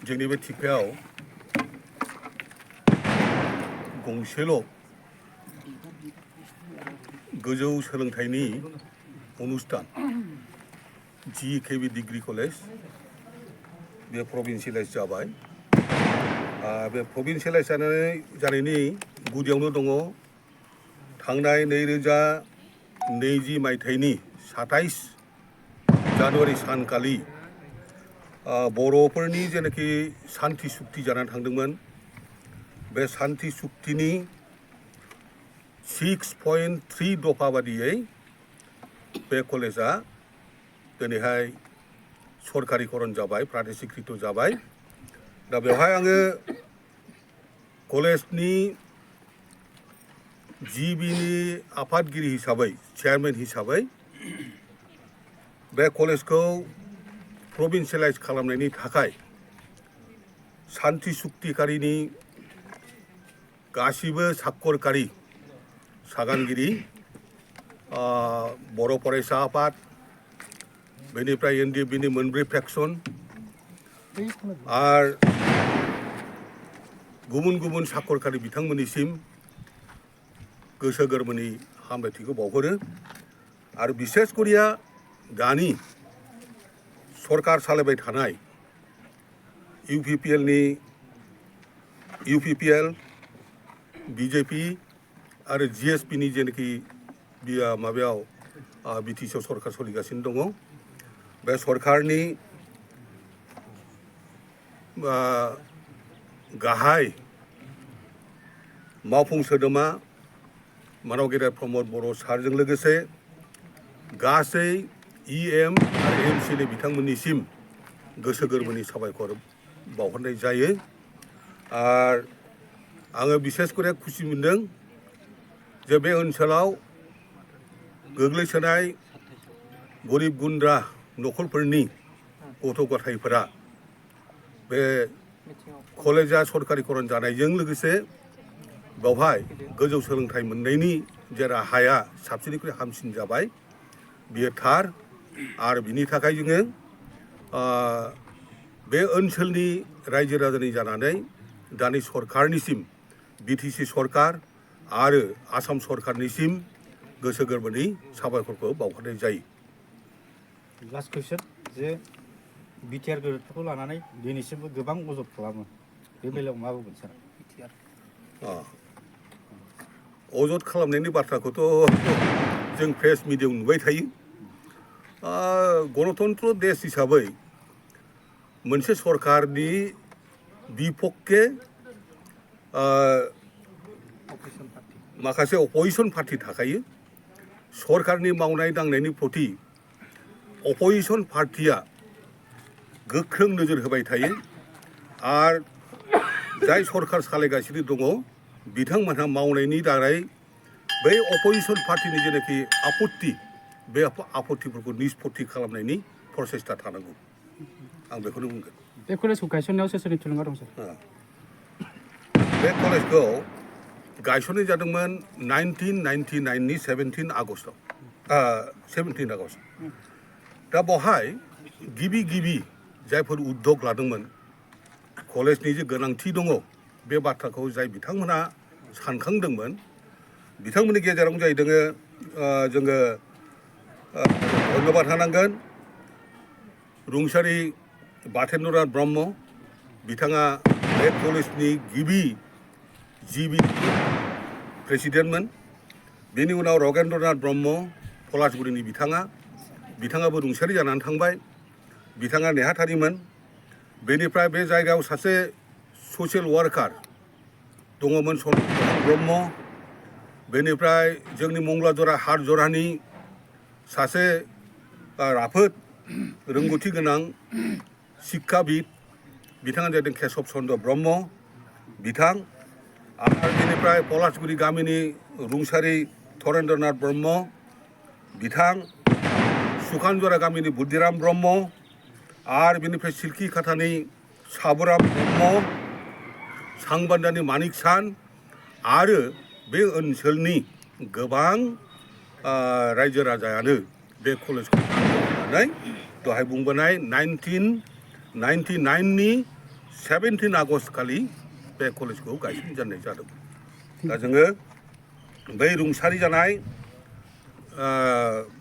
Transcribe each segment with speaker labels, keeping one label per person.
Speaker 1: जोंनि बे थिफायाव गंसेल' गोजौ सोलोंथाइनि अनुस्थान GKB डिग्री कलेज बे प्रभिन्सियेलाइज जाबाय। बे प्रभिन्सियेलाइज जानायनि गुदियावनो दङ थांनाय 2020 मायथाइनि 27 जानुवारि सानखालि बर'फोरनि जेनाखि सान्थि सुक्ति जानानै थांदोंमोन बे सान्थि सुक्तिनि 6.3 दफा बादियै बे कलेजा दिनैहाय सरकारिकरन जाबाय, प्रादेशिकृत जाबाय। दा बेवहाय आङो कलेजनि जिबिनि आफादगिरि हिसाबै, चेयारमेन हिसाबै बे कलेजखौ प्रभिन्सियेलाइज खालामनायनि थाखाय सान्थि सुक्तिकारिनि गासिबो साक्करकारि सागानगिरि, बर' फरायसा आफाद, बेनिफ्राय NDFBनि मोनब्रै फेक्सन आरो गुबुन गुबुन साक्करकारि बिथांमोननिसिम गोसो गोरबोनि हामलायथिखौ बावहरो। आरो बिसेस करिया दानि सरकार सालायबाय थानाय UPPL, BJP आरो GSPनि जेनाखि माबायाव BTCआव सरकार सोलिगासिनो दङ, बे सरकारनि गाहाय मावफुं सोद्रोमा मानव गेदेर प्रमद बर' सारजों लोगोसे गासै EM आरो MCनि बिथांमोननिसिम गोसो गोरबोनि साबायखर बावहरनाय जायो। आरो आङो बिसेस करे खुसि मोनदों जे बे ओनसोलाव गोग्लैसोनाय गरिब गुन्द्रा नखरफोरनि गथ' गथायफोरा बे कलेजा सरकारिकरन जानायजों लोगोसे बेवहाय गोजौ सोलोंथाइ मोननायनि जे राहाया साबसिननिख्रुइ हामसिन जाबाय, बियो थार। आरो बिनि थाखाय जोङो बे ओनसोलनि रायजो राजानि जानानै दानि सरकारनिसिम BTC सरकार आरो आसाम सरकारनिसिम गोसो गोरबोनि साबायखरखौ बावहरनाय जायो।
Speaker 2: लास्ट कुइसन जे बिटिआर गोरोबथाखौ लानानै दिनैसिमबो गोबां अजद खालामो, बे बेलायाव मा बुंगोन सार?
Speaker 1: अजद खालामनायनि बाथ्राखौथ' जों प्रेस मिडियायाव नुबाय थायो। गणतन्त्र देश हिसाबै मोनसे सरकारनि बिपक्षे माखासे अपोजिशन पार्टी थाखायो। सरकारनि मावनाय दांनायनि प्रति अपोजिशन पार्टीया गोख्रों नोजोर होबाय थायो आरो जाय सरकार सालायगासिनो दङ बिथांमोनहा मावनायनि दारै बै अपोजिशन पार्टीनि जेनाखि आपत्ति, बे आपत्तिफोरखौ निष्पत्ति खालामनायनि प्रसेसता थानांगौ, आं बेखौनो बुंगोन।
Speaker 2: बे कलेजखौ गायसननायाव सोरनि थुलुंगा दं सार?
Speaker 1: बे कलेजखौ गायसननाय जादोंमोन 1999नि 17 आगस्टआव। दा बेवहाय गिबि जायफोर उद्योग लादोंमोन, कलेजनि जे गोनांथि दङ बे बाथ्राखौ जाय बिथांमोनहा सानखांदोंमोन, बिथांमोननि गेजेरावनो जाहैदों जोङो धन्यबाद होनांगोन रुंसारि बाथेन्द्रनाथ ब्रह्म, बिथाङा बे कलेजनि गिबि प्रेसिडेन्टमोन। बेनि उनाव रगेन्द्रनाथ ब्रह्म पलासगुरिनि बिथाङाबो रुंसारि जानानै थांबाय, बिथाङा नेहाथारिमोन। बेनिफ्राय बे जायगायाव सासे ससियेल वार्कार दङमोन सनमान ब्रह्म। बेनिफ्राय जोंनि मंगलाजरा हाटजरानि सासे राफोद रोंगौथि गोनां शिक्षाबिद, बिथाङा जादों केशब चन्द्र ब्रह्म बिथां। आरो बेनिफ्राय पलासगुरि गामिनि रुंसारि धरेन्द्रनाथ ब्रह्म बिथां, सुखानजरा गामिनि बुद्धिराम ब्रह्म, आरो बेनिफ्राय सिल्कि खाथानि साबुराम ब्रह्म, सांबान्दानि मानिक सान, आरो बे ओनसोलनि गोबां रायजो राजायानो बे कलेजखौ होननानै दहाय बुंबोनाय 1999नि 17 आगस्ट खालि बे कलेजखौ गायसनजेननाय जादोंमोन। दा जोङो बै रुंसारि जानाय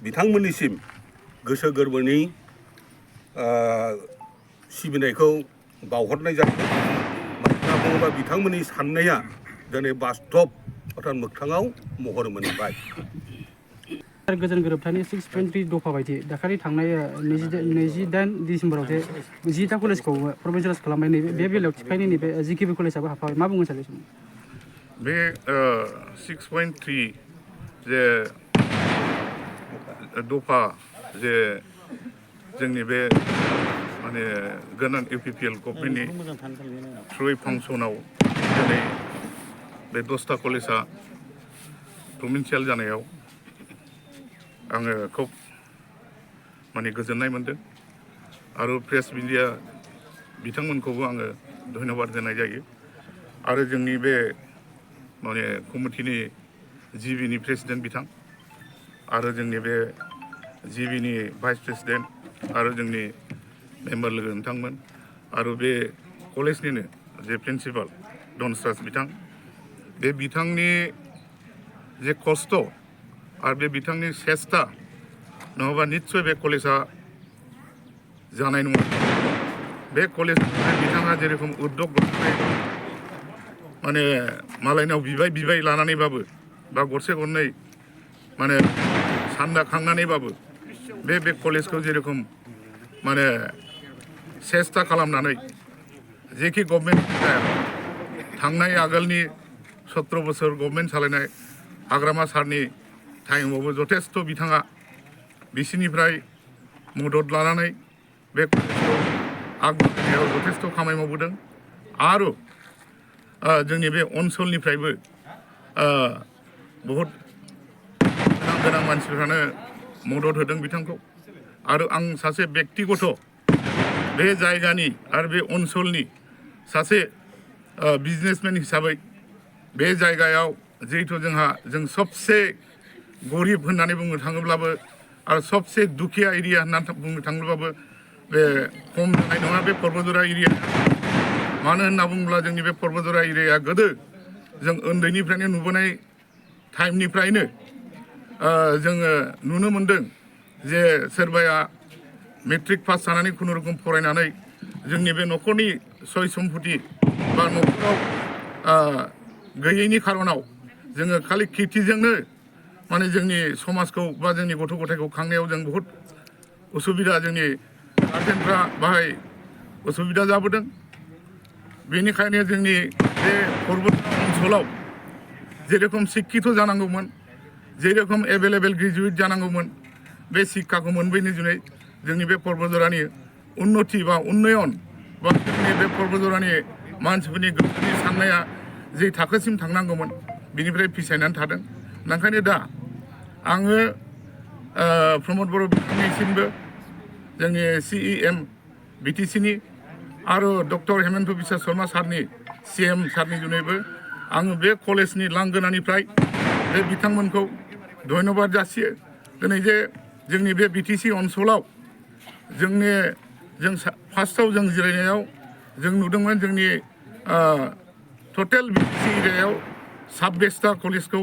Speaker 1: बिथांमोननिसिम गोसो गोरबोनि सिबिनायखौ बावहरनाय जादों। मानोना बुङोबा बिथांमोननि साननाया दिनै बास्तब अर्थात मोगथाङाव महर मोनबाय।
Speaker 3: गोजोन गोरोबथानि 6.3 दफा बायदि दाखालि थांनाय 28 डिसेम्बराव जे 10टा कलेजखौ प्रभिन्सियेलाइज खालामनाय बे बेलायाव थिफायनाय नैबे जिकेबि कलेजाबो हाबफाबाय, मा बुंनो सानो?
Speaker 4: बे 6.3 जे दफा जे जोंनि बे माने गोनां UPPL गभर्नमेन्टनि थ्रुयै फांसनाव दिनै बे 10टा कलेजआ प्रभिन्सियेल जानायाव आङो खुब माने गोजोननाय मोनदों आरो प्रेस मिडिया बिथांमोनखौबो आङो धन्यबाद होनाय जायो आरो जोंनि बे माने कमिटिनि जिबिनि प्रेसिडेन्ट बिथां आरो जोंनि बे जिबिनि भाइस प्रेसिडेन्ट आरो जोंनि मेम्बार लोगो नोंथांमोन आरो बे कलेजनिनो जे प्रिन्सिपाल धनस्राज बिथां, बे बिथांनि जे खस्थ' आरो बे बिथांनि सेस्था नङाबा निस्सय बे कलेजआ जानाय नङा। बे कलेजनिफ्राय बिथाङा जेरेखम उद्योग लानानै माने मालायनाव बिबाय लानानैबाबो बा गरसे गरनै माने सान्दा खांनानैबाबो बे कलेजखौ जेरेखम माने सेस्था खालामनानै जेखि गभर्नमेन्ट थांनाय आगोलनि 17 बोसोर गभर्नमेन्ट सालायनाय हाग्रामा सारनि टाइमावबो जथेस्थ' बिथाङा बिसिनिफ्राय मदद लानानै बे कलेजखौ आगबारायनायाव जथेस्थ' खामानि मावबोदों आरो जोंनि बे ओनसोलनिफ्रायबो बहुद गोनां मानसिफ्रानो मदद होदों बिथांखौ आरो आं सासे बेक्तिगत बे जायगानि आरो बे ओनसोलनि सासे बिजनेसमेन हिसाबै बे जायगायाव जिहेतु जों सबसे गरिब होननानै बुंनो थाङोब्लाबो आरो सबसे दुखिया एरिया होननानै बुंनो थाङोब्लाबो बे खम जानाय नङा बे पर्बतजरा एरिया। मानो होनना बुङोब्ला जोंनि बे पर्बतजरा एरियाया गोदो जों उन्दैनिफ्रायनो नुबोनाय टाइमनिफ्रायनो जोङो नुनो मोनदों जे सोरबाया मेट्रिक पास जानानै खुनुरुखुम फरायनानै जोंनि बे न'खरनि सय सम्पति बा न'खराव गैयैनि खारनाव जोङो खालि खेथिजोंनो माने जोंनि समाजखौ बा जोंनि गथ' गथायखौ खांनायाव जों बहुद उसुबिदा जोंनि गारजेनफ्रा बाहाय उसुबिदा जाबोदों। बेनिखायनो जोंनि बे पर्बतजरा ओनसोलाव जेरेखम शिक्षित जानांगौमोन, जेरेखम एभेलेबेल ग्रेजुवेट जानांगौमोन, बे शिक्षाखौ मोनबोयैनि जुनै जोंनि बे पर्बतजरानि उन्नति बा उन्नयन बा जोंनि बे पर्बतजरानि मानसिफोरनि गोसोनि साननाया जे थाखोसिम थांनांगौमोन बिनिफ्राय फिसायनानै थादों। ओंखायनो दा आङो प्रमद बर' बिथांनिसिमबो जोंनि CEM BTCनि आरो डक्टर हेमन्त बिश्व शर्मा सारनि CM सारनि जुनैबो आङो बे कलेजनि लांगोनानिफ्राय बे बिथांमोनखौ धन्यबाद जासियो। दिनै जे जोंनि बे BTC ओनसोलाव जों फार्स्टआव जों जिरायनायाव जों नुदोंमोन जोंनि टटेल BTC एरियायाव 26टा कलेजखौ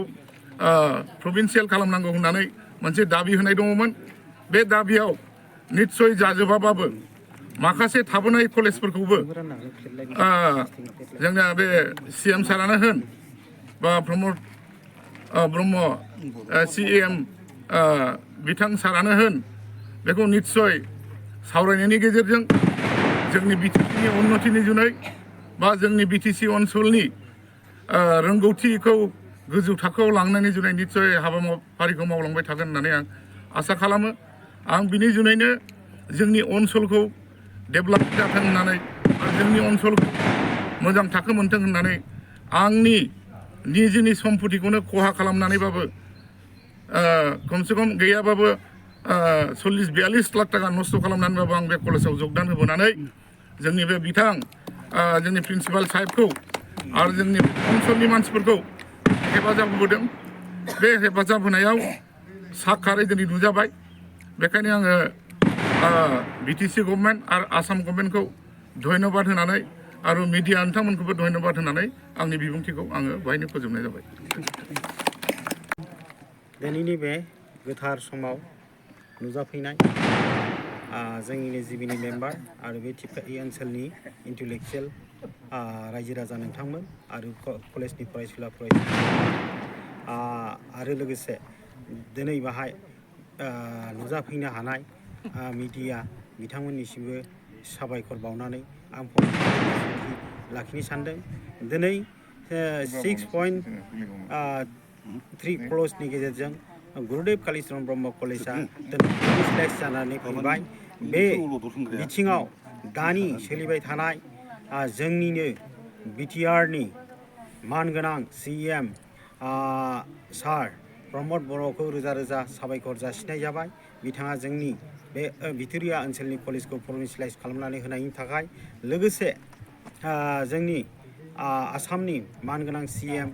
Speaker 4: प्रभिन्सियेल खालामनांगौ होननानै मोनसे दाबि होनाय दङमोन। बे दाबियाव निस्सय जाजोबाबाबो माखासे थाबोनाय कलेजफोरखौबो जोंना बे CM सारानो होन बा प्रमद ब्रह्म CEM बिथां सारानो होन बेखौ निस्सय सावरायनायनि गेजेरजों जोंनि BTCनि उन्नतिनि जुनै बा जोंनि BTC ओनसोलनि रोंगौथिखौ गोजौ थाखोआव लांनायनि जुनै निस्सय हाबाफारिखौ मावलांबाय थागोन होननानै आं आसा खालामो। आं बिनि जुनैनो जोंनि ओनसोलखौ डेभेलप जाथों होननानै आरो जोंनि ओनसोलखौ मोजां थाखो मोनथों होननानै आंनि निजेनि सम्पतिखौनो खहा खालामनानैबाबो खमसे खम गैयाबाबो 40-42 लाख थाखा नस्थ' खालामनानैबाबो आं बे कलेजाव जगदान होबोनानै जोंनि बे बिथां जोंनि प्रिन्सिपाल साहेबखौ आरो जोंनि ओनसोलनि मानसिफोरखौ हेफाजाब होबोदों। बे हेफाजाब होनायाव साखारै दिनै नुजाबाय बेखायनो आङो बिटिसि गभर्नमेन्ट आरो आसाम गभर्नमेन्टखौ धन्यबाद होनानै आरो मिडिया नोंथांमोनखौबो धन्यबाद होनानै आंनि बिबुंथिखौ आङो बाहायनो फोजोबनाय जाबाय।
Speaker 2: दिनैनि बे गोथार समाव नुजाफैनाय जोंनिनो जिबिनि मेम्बार आरो बे टिपकाइ ओनसोलनि इन्टेलेक्सुयेल रायजो राजा नोंथांमोन आरो कलेजनि फरायसुला आरो लोगोसे दिनै बाहाय नुजाफैनो हानाय मिडिया बिथांमोननिसिमबो साबायखर बावनानै आं लाखिनो सानदों। दिनै 6.3 क्लजनि गेजेरजों गुरुदेव कालिचरण ब्रह्म कलेजआ दिनै जानानै फैबाय। बे बिथिङाव दानि सोलिबाय थानाय जोंनिनो बिटिआरनि मानगोनां CM सार प्रमद बर'खौ रोजा रोजा साबायखर जासिनाय जाबाय। बिथाङा जोंनि बे भिक्ट'रिया ओनसोलनि कलेजखौ प्रभिन्सियेलाइज खालामनानै होनायनि थाखाय, लोगोसे जोंनि आसामनि मानगोनां CM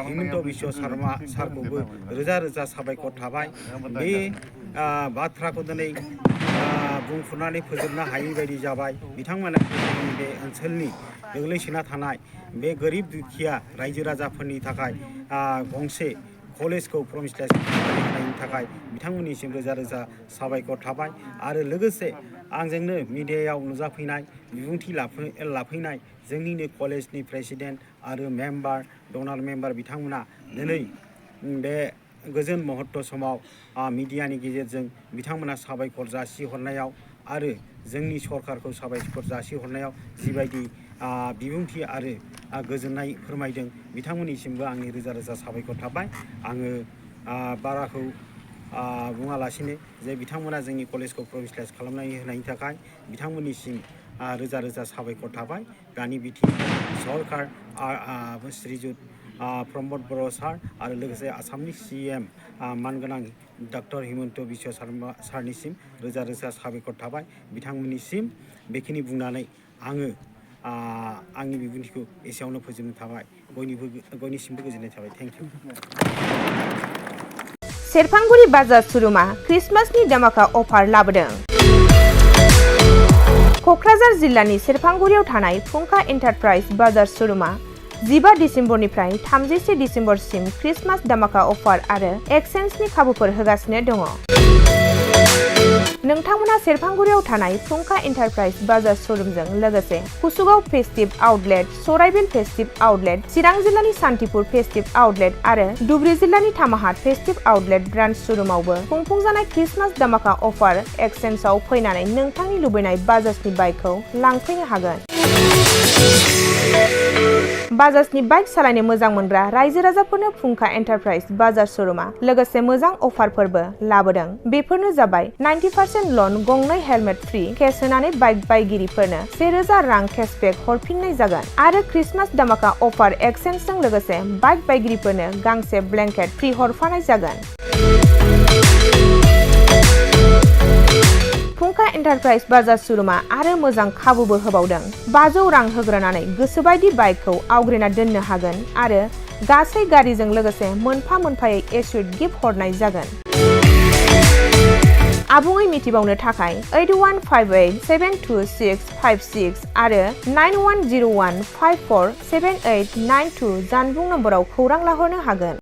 Speaker 2: हिमन्त बिश्व शर्मा सारखौबो रोजा रोजा साबायखर थाबाय। बे बाथ्राखौ दिनै बुंफुरनानै फोजोबनो हायै बायदि जाबाय। बिथांमोना बे ओनसोलनि गोग्लैसोना थानाय बे गोरिब दुखिया रायजो राजाफोरनि थाखाय गंसे कलेजखौ प्रभिन्सियेलाइज खालामनायनि थाखाय बिथांमोननिसिम रोजा रोजा साबायखर थाबाय। आरो लोगोसे आंजोंनो मिडियायाव नुजाफैनाय बिबुंथि लाफैनाय जोंनिनो कलेजनि प्रेसिडेन्ट आरो मेम्बार डनार मेम्बार बिथांमोना दिनै बे गोजोन महत्त समाव मिडियानि गेजेरजों बिथांमोना साबायखर जासिहरनायाव आरो जोंनि सरकारखौ साबायखर जासिहरनायाव जिबायदि बिबुंथि आरो गोजोननाय फोरमायदों, बिथांमोननिसिमबो आंनि रोजा रोजा साबायखर थाबाय। आङो बाराखौ बुङालासिनो जे बिथांमोना जोंनि कलेजखौ प्रभिन्सियेलाइज खालामनानै होनायनि थाखाय बिथांमोननिसिम रोजा रोजा साबायखर थाबाय। दानि बिटिआर सरकार श्रीजुत प्रमद बर' सार आरो लोगोसे आसामनि CM मानगोनां डक्टर हिमन्त बिश्व शर्मा सारनिसिम रोजा रोजा साबायखर थाबाय। बिथांमोननिसिम बेखिनि बुंनानै आङो आंनि बिबुंथिखौ एसेयावनो फोजोबनो थाबाय। बयनिसिमबो गोजोननाय थाबाय। Thank you.
Speaker 5: सेरफांगुरि बाजार शोरुमा क्रिसमासनि दामाका अफार लाबोदों। क'क्राझार जिल्लानि सेरफांगुरियाव थानाय फुंखा एन्टारप्राइज बाजार शोरुमा 15 डिसेम्बरनिफ्राय 31 डिसेम्बरसिम क्रिसमास दामाका अफार आरो एक्सचेन्जनि खाबुफोर होगासिनो दङ। नोंथांमोना सेरफांगुरियाव थानाय फुंखा एन्टारप्राइज बाजार शोरुमजों लोगोसे कुसुगाव फेस्टिभ आउटलेट, सराइबिल फेस्टिभ आउटलेट, चिरां जिल्लानि सान्तिपुर फेस्टिभ आउटलेट आरो धुबरी जिल्लानि थामाहाट फेस्टिभ आउटलेट ब्रान्च शोरुमावबो खुंफुंजानाय क्रिसमास दामाका अफार एक्सचेन्जआव फैनानै नोंथांनि लुबैनाय बाजाजनि बाइकखौ लांफैनो हागोन। बाजाजनि बाइक सालायनो मोजां मोनग्रा रायजो राजाफोरनो फुंखा एन्टारप्राइज बाजार शोरुमा लोगोसे मोजां अफारफोरबो लाबोदों। बेफोरनो जाबाय 90% लन, गंनै हेलमेट फ्रि, केस होनानै बाइक बायगिरिफोरनो 1000 रां केसबेक हरफिननाय जागोन आरो क्रिसमास दामाका अफार एक्सचेन्जजों लोगोसे बाइक बायगिरिफोरनो गांसे ब्लेंकेट फ्रि हरफानाय जागोन। फुंखा एन्टारप्राइज बाजार शोरुमा आरो मोजां खाबुबो होबावदों। 500 रां होग्रोनानै गोसोबायदि बाइकखौ आवग्रिना दोननो हागोन आरो गासै गारिजों लोगोसे मोनफा मोनफायै एस्युड गिफ्ट हरनाय जागोन। आबुङै मिथिबावनो थाखाय 8158722656 आरो 9101547892 जानबुं नम्बराव खौरां लाहरनो हागोन।